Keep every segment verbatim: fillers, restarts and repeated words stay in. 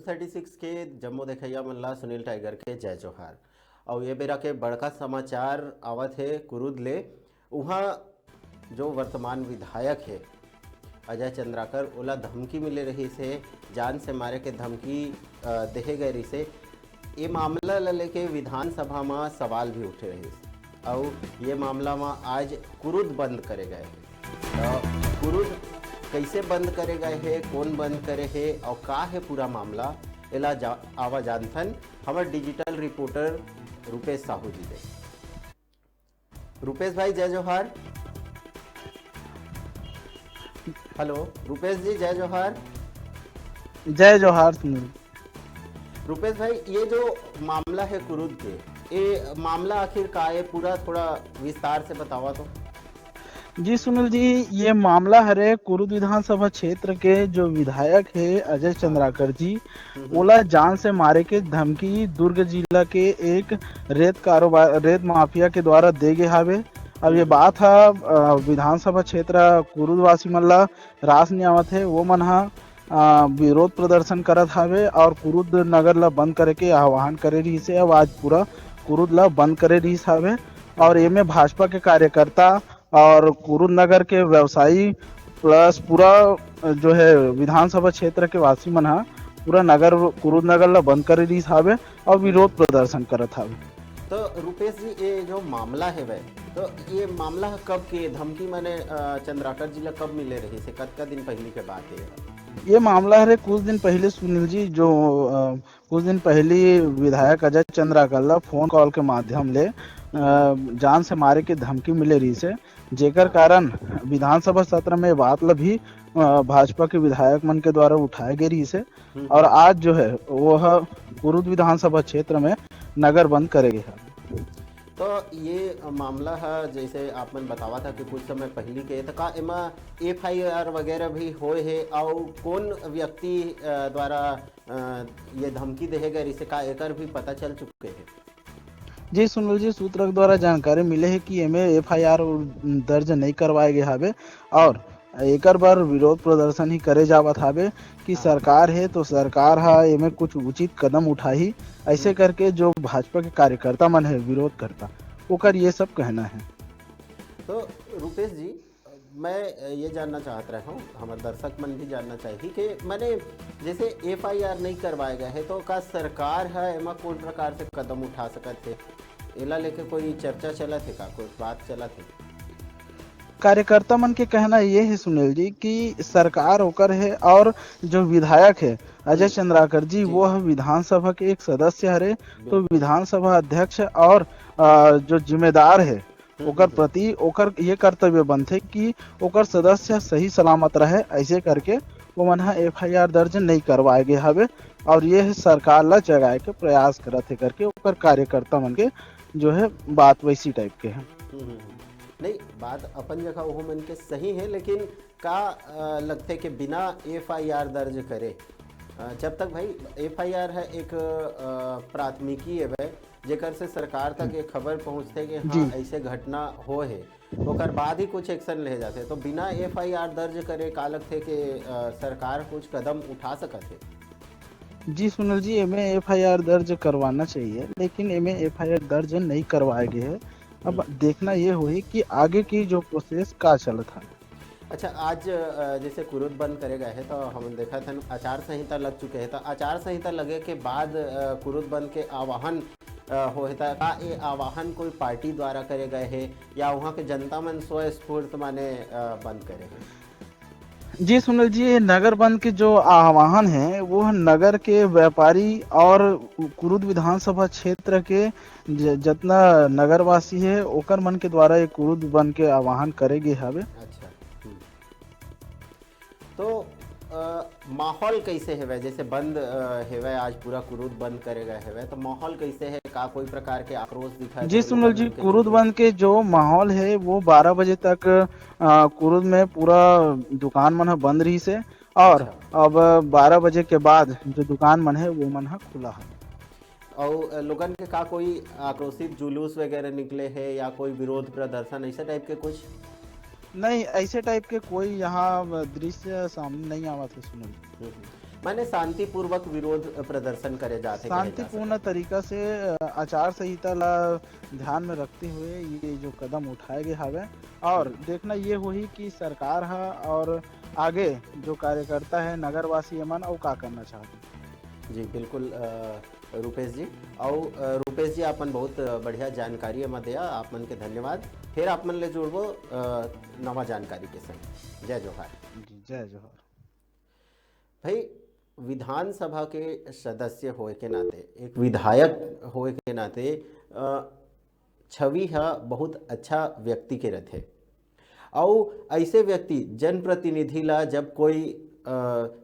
Thirty six के जम्मो देखइया मन ला सुनील टाइगर के जय जोहार। अउ ये बेरा के बड़का समाचार आवत हे कुरुद ले। उहाँ जो वर्तमान विधायक हे अजय चंद्राकर, ओला धमकी मिले रहिस हे, जान से मारे के धमकी, अ, देहे गए रहिस हे। ये मामला ल लेके विधानसभा म सवाल भी उठे रहिस, अउ ये मामला म आज कुरुद बंद करे गए हे। त कुरुद कैसे बंद करे गए हे, कौन बंद करे हे अउ का हे पूरा मामला, एला जा-, आवा जानथन हमर डिजिटल रिपोर्टर रूपेश साहू जी ले। रूपेश भाई, जय जोहार। हेलो रूपेश जी, जय जोहार। जय जोहार सुनील। रूपेश भाई, ये जो मामला है कुरुद के, ये मामला आखिर का है, पूरा थोड़ा विस्तार से बतावा तो। जी सुनील जी, ये मामला हरे कुरुद विधानसभा क्षेत्र के जो विधायक है अजय चंद्राकर जी, हम्म। ओला जान से मारे के धमकी दुर्ग जिला के एक रेत कारोबार, रेत माफिया के द्वारा दे गे हावे। अब ये हम्म। बात ह, अ, विधानसभा क्षेत्र कुरुदवासी मन ला रास नइ आवत हे, वो मन ह, अ, विरोध प्रदर्शन करत हावे और कुरुद नगर ला बंद करे के आह्वान करे रहिस हे। अब आज पूरा कुरुद ला बंद करे रहिस हावे और एमे भाजपा के कार्यकर्ता और कुरुद नगर के व्यवसायी प्लस पूरा जो है विधानसभा क्षेत्र के वासी मन ह पूरा नगर, कुरुद नगर ला बंद करे रहिस हावे और विरोध प्रदर्शन करत हावे। तो रूपेश जी, ये जो मामला है वह, तो ये मामला कब के धमकी माने, अ, चंद्राकर जी ला कब मिले रहिस हे, कतका दिन पहली के बात है? ये मामला हरे कुछ दिन पहले सुनील जी, जो, अ, कुछ दिन पहली विधायक अजय चंद्राकर ला फोन कॉल के माध्यम ले, अ, जान से मारे के धमकी मिले रहिस हे, जेकर हाँ। कारण विधानसभा सत्र में बात ला भी, अ, भाजपा के विधायक मन के द्वारा उठाए गे रहिस हे। हम्म। और आज जो है वो ह कुरुद विधानसभा क्षेत्र में नगर बंद करे गे हे। तो ये मामला ह, जैसे आप मन बतावा था कि कुछ समय पहली के, तो का एमा एफ आई आर वगैरह भी होए हे, अउ कौन व्यक्ति, अ, द्वारा, अ, ये धमकी देहे गए रहिस हे, का एकर भी पता चल चुके हे? जी सुनील जी, सूत्र के द्वारा जानकारी मिले हे कि एमे एफ आई आर दर्ज नहीं करवाए गे हावे और एकर बर विरोध प्रदर्शन ही करे जावत हावे कि हाँ। सरकार हे तो सरकार ह एमे कुछ उचित कदम उठाही, ऐसे हम्म। करके जो भाजपा के कार्यकर्ता मन हे, विरोध करता, ओकर ये सब कहना है। तो रूपेश जी, मैं ये जानना चाहत रहा हूँ, हमारे दर्शक मन भी जानना चाहिए कि माने जैसे एफ आई आर नहीं करवाए गए हे, तो का सरकार है एमा कौन प्रकार से कदम उठा सकत हे? एला लेके कोई चर्चा चलत हे का, कोई बात चलत हे? कार्यकर्ता मन के कहना ये है सुनील जी कि सरकार ओकर है और जो विधायक है अजय हम्म। चंद्राकर जी, जी। वो है विधानसभा के एक सदस्य हरे, तो बिल्कुल। विधानसभा अध्यक्ष और, अ, जो जिम्मेदार है हम्म, ओकर हम्म, हम्म। प्रति ओकर ये कर्तव्य बनथे कि ओकर सदस्य सही सलामत रहे, ऐसे करके ओमन ह एफ आई आर दर्ज नहीं करवाए गे हवे और ये सरकार ला जगाए के प्रयास करत हे करके ओकर कार्यकर्ता मन के जो है बात वैसी टाइप के है। हम्म, हम्म, हम्म। नहीं, बात अपन जगह वो मन के सही है, लेकिन का, अ, लगथे कि बिना एफ आई आर दर्ज करे, अ, जब तक भाई एफ आई आर है एक, अ, प्राथमिकी है वह, जेकर से सरकार तक हम्म। ये खबर पहुंचथे कि जी। हाँ, ऐसे घटना हो है, ओकर बाद ही कुछ एक्शन ले जाथे। तो बिना एफ आई आर दर्ज करे का लगथे कि, अ, सरकार कुछ कदम उठा सकत हे? जी सुनील जी, एमे एफ आई आर दर्ज करवाना चाहिए, लेकिन एमे एफ आई आर दर्ज नहीं करवाए गे हे। अब हम्म। देखना ये होही कि आगे की जो प्रोसेस का चलत हे। अच्छा, आज, अ, जैसे कुरुद बंद करे गए हे, तो हम देखत हन आचार संहिता लग चुके हे, तो आचार संहिता लगे के बाद, अ, कुरुद बंद के आह्वान, अ, होहे, तो का ये आह्वान कोई पार्टी द्वारा करे गए हे या वहाँ के जनता मन स्वस्फूर्त माने, अ, बंद करे हे? जी सुनील जी, ये नगर बंद के जो आह्वान है, वो है नगर के व्यापारी और कुरुद विधानसभा क्षेत्र के ज-, जितना नगरवासी है, ओकर मन के द्वारा ये कुरुद बंद के आह्वान करे गे हवे। अच्छा, हम्म। तो, अ, माहौल कैसे हवय? जैसे बंद, अ, हवय, आज पूरा कुरुद बंद करे गए हवय, तो माहौल कैसे है? का कोई प्रकार के आक्रोश दिखत जी है सुनील लोगन जी, मन के कुरुद चेहरे? बंद के जो माहौल है, वो बारह बजे तक, अ, कुरुद में पूरा दुकान मन ह बंद रहिस हे और अच्छा। अब बारह बजे के बाद जो दुकान मन है, वो मन ह खुला है। अउ, अ, लोगन के का कोई आक्रोशित जुलूस वगैरह निकले हे या कोई विरोध प्रदर्शन, ऐसे टाइप के कुछ? नहीं, ऐसे टाइप के कोई यहाँ दृश्य सामने नहीं आवत है सुनील। हम्म, हम्म। माने शांतिपूर्वक विरोध प्रदर्शन करे जाथे, कहे जा शांतिपूर्ण तरीका से अ, आचार संहिता ला ध्यान में रखते हुए ये जो कदम उठाए गए हवे। और देखना ये होही कि सरकार हा और आगे जो कार्यकर्ता है, नगरवासी मन, अउ का करना चाहते। जी बिल्कुल, अ, रूपेश जी। अउ अ, रूपेश जी, आपन बहुत बढ़िया जानकारी एमा दिया, आप मन के धन्यवाद। फिर आप मन ले जुड़बो अ, नवा जानकारी के संग। जय जोहार। जी, जय जोहार। भाई, विधानसभा के सदस्य होए के नाते, एक विधायक होए के नाते अ, छवि ह बहुत अच्छा व्यक्ति के रथे। अउ ऐसे व्यक्ति, जनप्रतिनिधि ला जब कोई अ,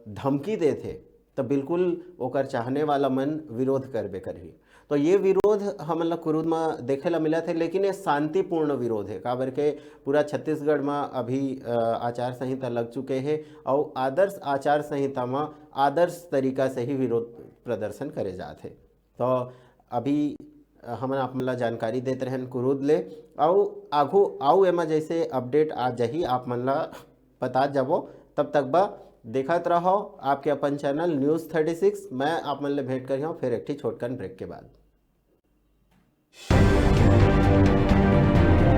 धमकी देथे, तो बिल्कुल ओकर चाहने वाला मन विरोध करबे करही। तो ये विरोध हमन ला कुरूद म देखे ला मिलत हे, लेकिन ये शांतिपूर्ण विरोध हे, काबर के पूरा छत्तीसगढ़ म अभी अ, आचार संहिता लग चुके हे, अउ आदर्श आचार संहिता म आदर्श तरीका से ही विरोध प्रदर्शन करे जात हे। तो अभी अ, हमन आप मन ला जानकारी देत रहन कुरूद ले, अउ आघू अउ एमा जैसे अपडेट आ जाही, आप मन ला बतात जाबो। तब तक बा देखत रहो आपके अपन चैनल न्यूज़ थर्टी सिक्स। मैं आप मन ले भेंट करिहौं फिर एक ठी छोटकन ब्रेक के बाद।